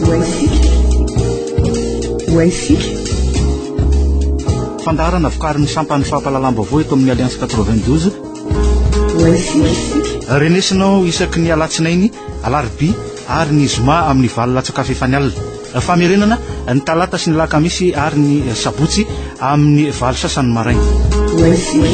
Ho isika. Ho isika. Fandaharana vokarin'ny sampan'ny fampahalalam-baovao eto amin'ny Alliance 92. Ho isika. Renesinao isaky ny alatsinainy, alarobia ary ny zoma amin'ny valo latsaka fahefany alina. Famerenana ny talata sy ny alakamisy ary ny sabotsy amin'ny valo sasany maraina. Ho isika.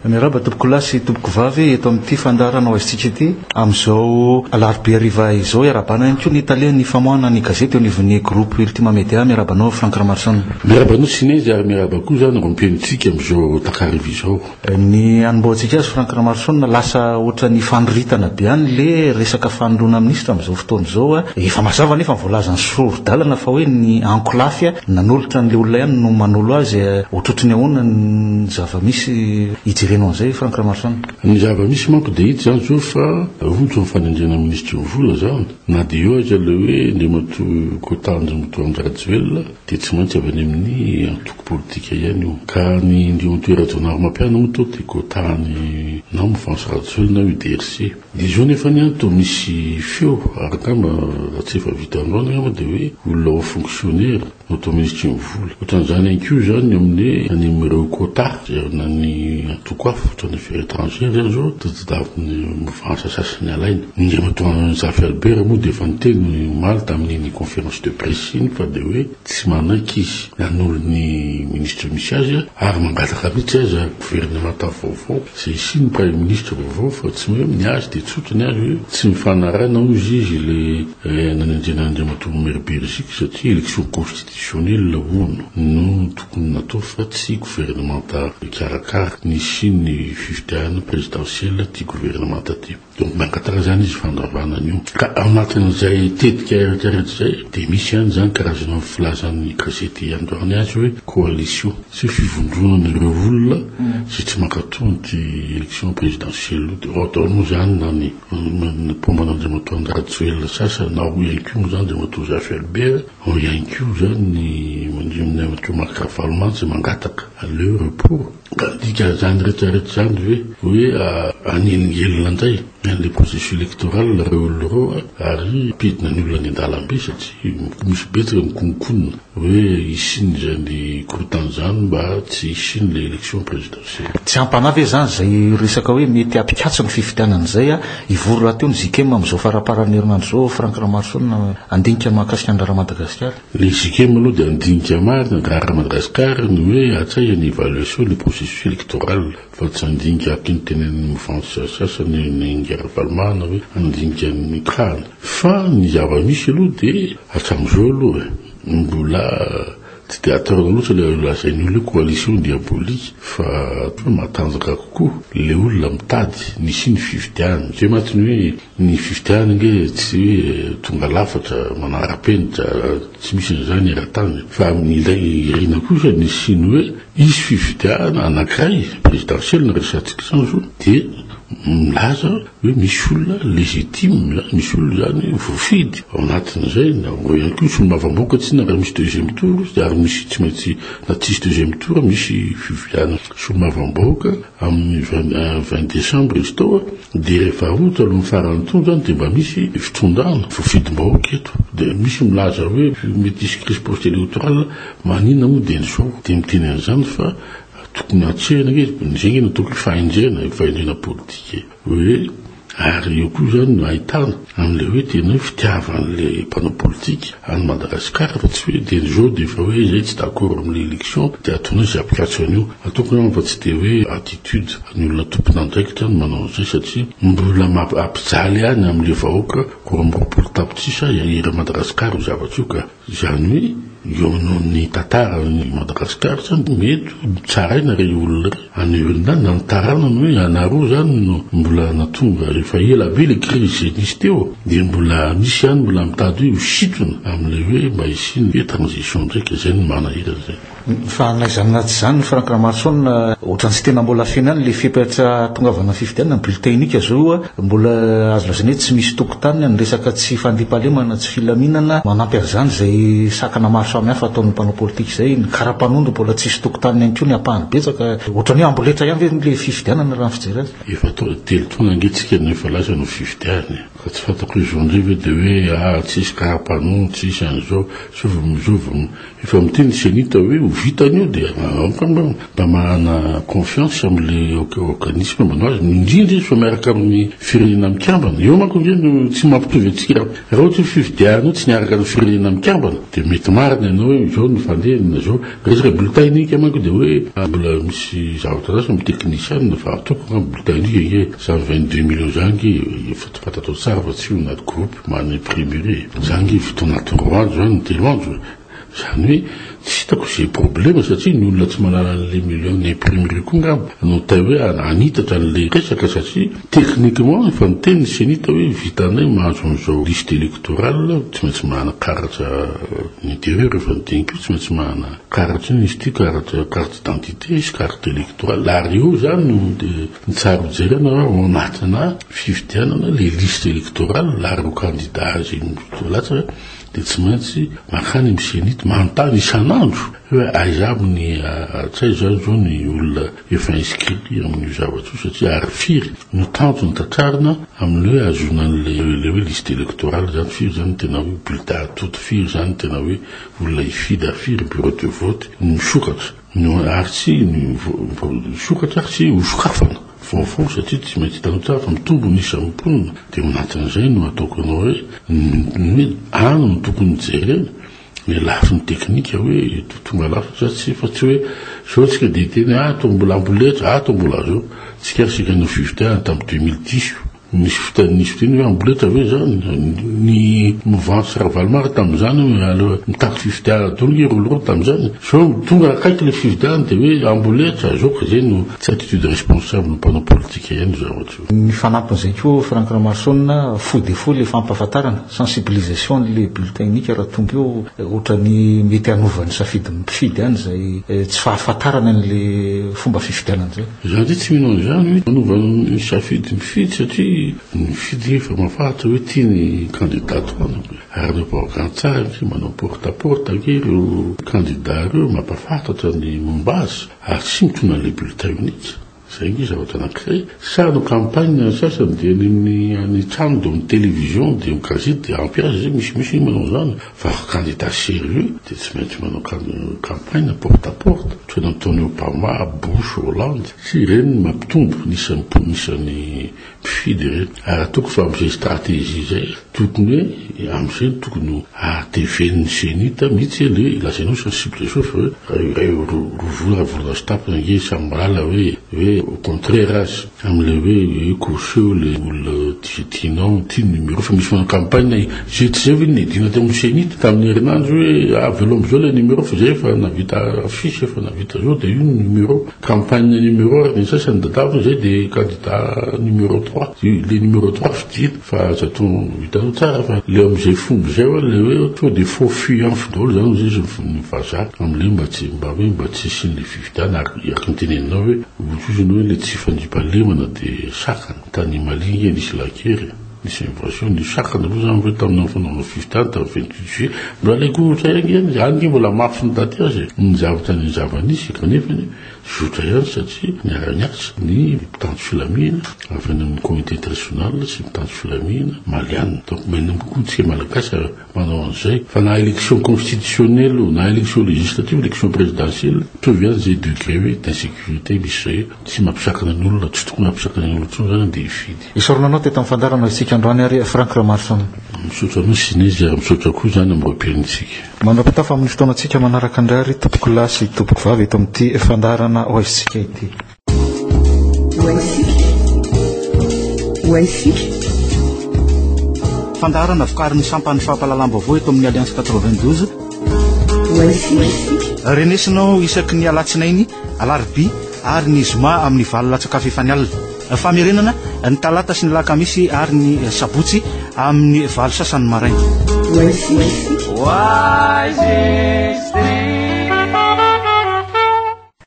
Miarahaba tompokolahy sy tompokovavy eto amin'ity fandaharana ho azontsika ity amin'izao alarobia hariva izao. Iarahabana ihany koa ny talehan'ny famoahana ny gazety eo anivon'ny groupe Ultima Media. Miarahaba anao Franck Ramaroson. Miarahaba anao Sinezy ary miarahaba koa izany ireo mpihainontsika amin'izao takariva izao. Ny hanombohantsika azy Franck Ramaroson, lasa ohatran'ny fanoritana be any le resaka fanoloana minisitra amin'izao fotoana izao. Efa mazava anefa ny voalazan'ny sori-dalana fa hoe ny ankolafy nanolotra an'ilay olona ihany no manolo azy. Ohatrohatry ny ahoana ny zava-misy hijerenao an'izay Franck Ramaroson? Ny zava-misy manko dia hita izany izao fa rojo ny fanendrena minisitry ny vola izany na dia eo aza ilay hoe Andriamatoa Quota Andriamatoa Andry Rajoelina dia tsy maintsy avy any amin'ny antoko politika ihany io. Ka ny Andriamatoa Rajaonarimampianina moa toa dia quota any na mouvance Rajoelina na UDRC. Dia izao nefany an toa misy feo ary angamba raha tsy efa vita androany angamba dia hoe olona haut fonctionnaire no atao minisitry ny vola. Ohatran'izany ihany koa izany ny amin'ny hoe any amin'ireo quota izay na ny antoko hafa ohatran'ny affaires étrangères izany izao dia tadiavin'ny mouvance sasany alaina. Ny Andriamatoa Zafy Albert moa dia efa niteny omaly tamin'iny conférence de presse iny fa dia hoe tsy manaiky izy hanolo ny ministra misy azy ary mangataka mihitsy aza governemanta vaovao izay hisian'ny praiminisitra vaovao fa tsy hoe ny azy dia tsotra ny azy hoe tsy mifanarahina hozy izy ilay nanendrena an'Andriamatoa Omer Beriziky satria élection constitutionnelle hono no tokony natao fa tsy governemanta mikarakara ny hisian'ny fifidianana présidentielle ity governemanta ity. Donc mangataka izany izy fandravana an'io. Ka ao anatin'izay tetika rehetra rehetra izay dia misy ihany izany karazana filazan'ny gazety androany azy hoe coalition, tsy hoe fivondronana ireo olona izay tsy mankatò an'ity élection présidentielle io. Dia ao daholo moa izany na ny mpomba an'Andriamatoa Andry Rajoelina sasany na ao ihany koa moa izany Andriamatoa Zafy Albert, ao ihany koa izany ny Andriamatoa Marc Ravalomanana izay mangataka aleo report. Ka ny dikan'izany rehetra rehetra izany ve hoe hanelingelina indray an'ilay processus électoral ireo olona ireo ary hampidina ny olona any an-dalambe satria misy betsaka mikononkonona hoe hisian'izany korontana izany mba tsy hisian'ilay élection présidentielle. Tsy hampanahy ve izany izay resaka hoe mety hampikatso ny fifidianana izay? Hivory rahateo ny Zicem amin'izao faramparan'ny herinandro izao, Franck Ramaroson handinika ny mahakasika ny raharaha Madagasikara. Le JKM aloha dia handinika marina ny raharaha Madagascar ny hoe hatraiza ny évaluation le processus électoral fa tsy handinika araka ny tenenin'ny mouvance sasany ny Ingahy Ravalomanana hoe handinika ny trano fa ny zava-misy aloha dia hatramin'izao aloha e mbola tsy dia atahorana loatra ilay lazain'ny olona hoe coalition diabolique fa toa matanjaka kokoa le olona mitady ny hisian'ny fifidianana izay mantsy ny hoe Ny fifidianana ange tsy hoe tonga lafatra, manara-penitra, tsy misy an'izany eran-tany. Fa ilay irina kosa ny hisian'ny hoe hisy fifidianana anankiray, présidentielle no resahantsika izany izao, dia milaza hoe misy olona légitime izany, misy olona izany voafidy ao anatin'izay, na ao ihany koa solombavambahoaka tsinona raha misy deuxième tour, ary misy tsy maintsy na tsisy deuxième tour misy fifidianana solombavambahoaka Amin'ny 20 décembre izy tao dia rehefa rojo alohan'ny faran'ny taona izany dia mba misy fitondrana voafidim-bahoaka eto. Dia misy milaza hoe mety hisy crise post-électorale, maninona moa dia izao dia miteny an'izany fa tokony hatsehina ange, izay ange no ataoko hoe fahendrena, fahendrena politika e. Hoe ary eo koa izany no ahitana an'ilay hoe tena hoe fitiavan'ilay mpanao politika an'i Madagasikara fa tsy hoe dieny izao dia efa hoe izay tsy d'accord amin'ilay élection dia ataonao izay hampikatso an'io. Ataoko angamba fa tsy dia hoe attitude ny olona tompon'andraikitra no manao an'izay satria mbola mampijaly ihany amin'ilay vahoaka 22 tapitrisa eran'i Madagasikara io zavatra io ka. Izany hoe eo noho ny tantaran'i Madagasikara izany mety ho tsaraina ireo olona ireo any aoriana any na ny taranany hoe ianareo izany no mbola nahatonga efa ela be ilay crise nisy teo dia mbola misy ihany mbola mitady hoe ho sintona amin'ilay hoe mba hisian'ny hoe transition ndraika izay no manahirana izay. Fa na izany na tsy izany Franck Ramaroson, ohatran'ny tsy tena mbola feno ihany ilay fepetra hahatongavana amin'ny fifidianana, ny bulletin unique izao mbola azo lazaina hoe tsy misy tokotaniny, ny resaka tsy fandriampahalemana, tsy filaminana, manampy an'izany izay sakana maro samihafa ataon'ny mpanao politika izay, ny kara-panondro mbola tsisy tokotaniny ihany koa ny ampahany betsaka, ohatran'ny hoe amboletra ihany ve ilay fifidianana raha ny fijery azy? Efa telo taona ange tsika no efa lasa no fifidianana e! Ka tsy fantako hoe izao indray ve dia hoe ah tsisy kara-panondro, tsisy an'izao, zovy zovy Efa miteny ny Cenit hoe ho vitany io dia aoka mba manana confiance amin'ilay organisme manao azy, indrindra izy fa miaraka amin'ny firenena mikambana. Eo manko ange no tsy mampitovy antsika. Raha ohatra hoe fifidianana io tsy niaraka ny firenena mikambana dia mety marina ianao hoe izao no fandehany na izao. Resaka bulletin unique manko dia hoe mbola misy zavatra lasa amin'ny technician fa ataoko angamba bulletin unique ange izany 22 millions izany ange efa fantatrao tsara fa tsy ho anaty groupe manana imprimerie e. Izany ange vita anaty roa andro izany, telo andro e. Izany hoe tsy hitako izay problema satria ny olona tsy mahalala an'ilay million ny imprimerie koa angamba no tay hoe hanitatra an'ilay resaka satria techniquement efa niteny ny cenit hoe vitanay mahazo an'izao liste électorale tsy maintsy manana karatra ny intérieur efa niteny koa tsy maintsy manana karatra inona izy ity karatra carte d'identité sy carte électorale ary eo izany no ny tsara ho jerena ao anatina fifidianana ilay liste électorale ary ireo candidat izay milatsaka dia tsy maintsy mankany amin'ny Cenit manontany isan'andro hoe aiza aby ny tsy aiza izany izao ny olona efa inscrit amin'io zavatra io satria ary firy no tanjona tratrarina amin'ny hoe ahazoana an'ilay ilay hoe liste électorale izany, firy izany no tena hoe bulletin atody, firy izany no tena hoe olona hifidy ary firy bureau de vote no misokatra no ary tsy misokatra ary tsy hosokafana. Vaovao satria tsy maintsy hitanao tsara fa mitombo ny isan'ny mponina dia ao anatin'izay no ataoko anao hoe ny hoe any no tokony jerena ny lafiny teknika hoe tonga lafatra sa tsia fa tsy hoe zao tsika dia hiteny ah toa mbola amboletra ah toa mbola zao tsika ary sika nanao fifidianana tamin'ny 2010 io nisy fiteny nisy fiteny hoe amboletra ve zany ny mouvance Ravalomara tamin'izany hoe aleo mitaky fifidianana daholo nge ireo leroa tamin'izany zao tonga akaiky le fifidianana dia hoe amboletra zao ka zay no Tsy attitude responsable mpanao politika ihany io zavatra io. Ny fanampin'izay koa Franck Ramaroson, fo dia fo ilay fampahafantarana, sensibilisation an'ilay bulletin unique raha tonga eo, ohatran'ny mety hanova ny safidin'ny mpifidy ihany izay tsy fahafantarana an'ilay fomba fifidianana izay. Izaho ndray tsy mino an'izany hoe manova ny safidin'ny mpifidy satria ny mpifidy efa mahafantatra hoe tia ny candidat tohanako e. Ary ny propagande tsara ange manao porte à porte ange ireo candidat ireo mampahafantatra ny momba azy. Ary tsy mitondra an'ilay bulletin unique. Izay ange zavatra anankiray. Sa no campagne ny sasany dia any amin'ny any trano dia amin'ny télévision dia amin'ny gazety dia ampy azy izay misy misy manao izany fa candidat sérieux dia tsy maintsy manao campagne porte à porte toy ny nataon'i Obama, Bush, Hollande. Tsy ireny no mampitombo ny isan'ny mponina isan'ny mpifidy ireny. Ary ataoko fa amin'izay stratégie izay tokony hoe amin'izay no tokony ho ahateven'ny Cenit mihitsy le lazainao sensibilisation fa hoe raha iray roa volana volana sy tapany ange samy mahalala hoe hoe au contraire aza amin'ilay hoe hoe cocheo le olona tia tianao ity ny numéro fa misy manao campagne zay tsy zay ve ny nidina teo amin'ny Cenit tamin'ny herinandro hoe avelao amin'izao le numéro fa zay efa nahavita affiche efa nahavita zao dia io ny numéro Campagne numéro ary ny sasany dadaviny zay de candidat numéro 3 le numéro 3 fidina fa aza atao hitanao tsara fa le amizay fomba zay hoa le hoe sao de faux fuyant daholo zany ozy izy ny vazaha amle mba tsy mba hoe mba tsy hisian'le fifidianana ary araka ny teneninao hoe ohatr'izany hoe le tsy fandriampahalemana de sakana tany Mali nge nisy lakery e. Nisy invasion, nisy sakana aloha zany ve tamin'ny fanaovana fifidianana tamin'ny 28 juillet. Mbola alaiko ohatra ihany ange, any ange mbola mafy ny daty azy e. Ny zavatra ny zava-nisy kanefa anie zotra ihany satria niara-niasa ny mpitandro filaminana avy any amin'ny communauté internationale sy mpitandro filaminana maliana. Donc maina kokoa tsika malagasy manao an'izay. Fa na élection constitutionnelle io, na élection législative, élection présidentielle, mitovy ihany izay degré hoe d'insécurité misy izay. Tsy mampisakana ny olona, tsy tokony hampisakana ny olona intsony izany andeha hifidy. Isaorana anao teto amin'ny fandaharana isika androany ary Franck Ramaroson. Misaotra anao Sinezy ary misaotra koa izany amin'ireo mpihaino-tsika. Mandra-pitafa amin'ny fotoanantsika manaraka indray ary tompokolahy sy tompokovavy eto amin'ity fandaharana Ho Aizintsika ity. Ho Aizintsika. Ho Aizintsika. Fandaharana vokarin'ny sampan'ny fampahalalam-baovao eto amin'ny Alliance 92. Ho Aizintsika. Renesinao isaky ny alatsinainy, alarobia ary ny zoma amin'ny valo latsaka fahefany alina. Famerenana, ny talata sy ny alakamisy ary ny sabotsy amin'ny valo sasany maraina.